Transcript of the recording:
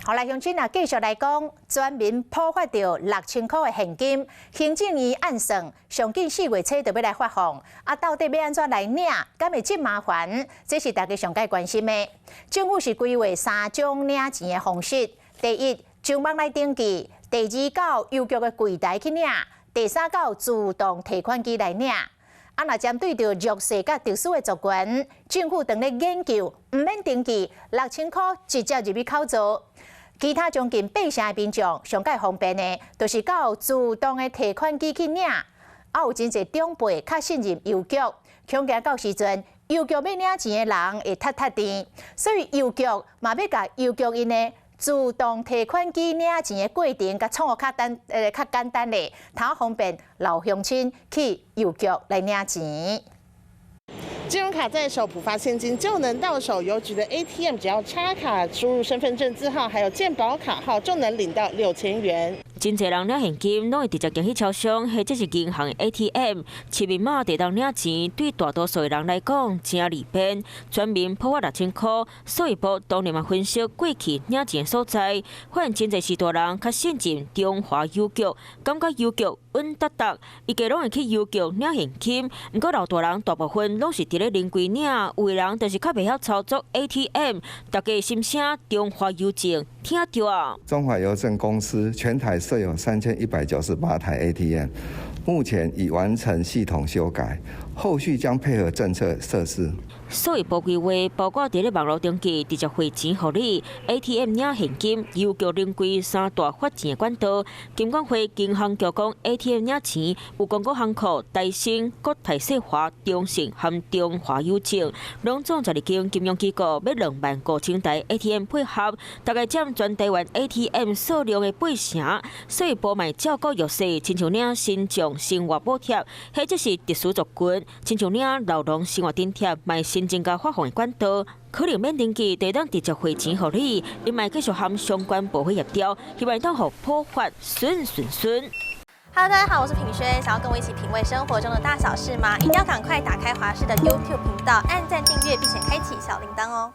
好來，鄉親啊，繼續來講，全民普發著6000箍的現金，行政院按算上緊4月初就欲來發放，啊，到底欲按怎來領，敢會真麻煩？這是大家上蓋關心的。政府是規劃三種領錢的方式：第一，上網來登記；第二，到郵局的櫃台去領；第三，到自動提款機來領。啊，若針對著弱勢佮特殊的族群，政府正咧研究，毋免登記，六千箍直接入去口座。其他將近八成的民眾上蓋方便的，就是到自動的提款機去領。啊，有真濟長輩較信任郵局，恐驚到時陣郵局欲領錢的人會塞塞佇，所以郵局嘛欲共郵局𪜶的自動提款機領錢的過程，共創予較簡單咧，通方便老鄉親去郵局來領錢。金融卡在手，普發現金就能到手。郵局的 ATM 只要插卡，輸入身份證字號，還有健保卡號，就能領到6000元。真濟人領現金，攏會直接行去超商或者是銀行的 ATM，輸密碼就當領錢。對大多數的人來講，誠利便。全民普發6000箍，數位部當然嘛分析過去領錢所在，發現真濟序大人較信任中華郵局，感覺郵局穩當當，伊家攏會去郵局領現金。毋過老大人大部分攏是佇咧臨櫃領，有的人就是較袂曉操作 ATM。大家心聲，中華郵政聽著啊！中華郵政公司全台設有3198台 ATM，目前已完成系統修改，後續將配合政策設施。數位部規劃包括佇咧網路登記、直接匯錢予你、ATM 領現金、郵局臨櫃三大發錢的管道。金管會金行局講，ATM 領錢有公股行庫、台新、國泰世華、中信和中華郵政，攏總12間金融機構欲25,000台 ATM 配合，大概佔全台灣 ATM 數量的八成。數位部嘛照顧弱勢，親像領身障生活補貼，或者是特殊族群，親像領老農生活津貼，嘛新增加發放的管道，可能免登記，就當直接匯錢予你。𪜶嘛繼續和相關部會協調，希望當予普發順順順。 Hello，大家好，我是品軒，想要跟我一起品味生活中的大小事嗎？一定要趕快打開華視的 YouTube 頻道，按讚訂閱，並且開啟小鈴鐺哦。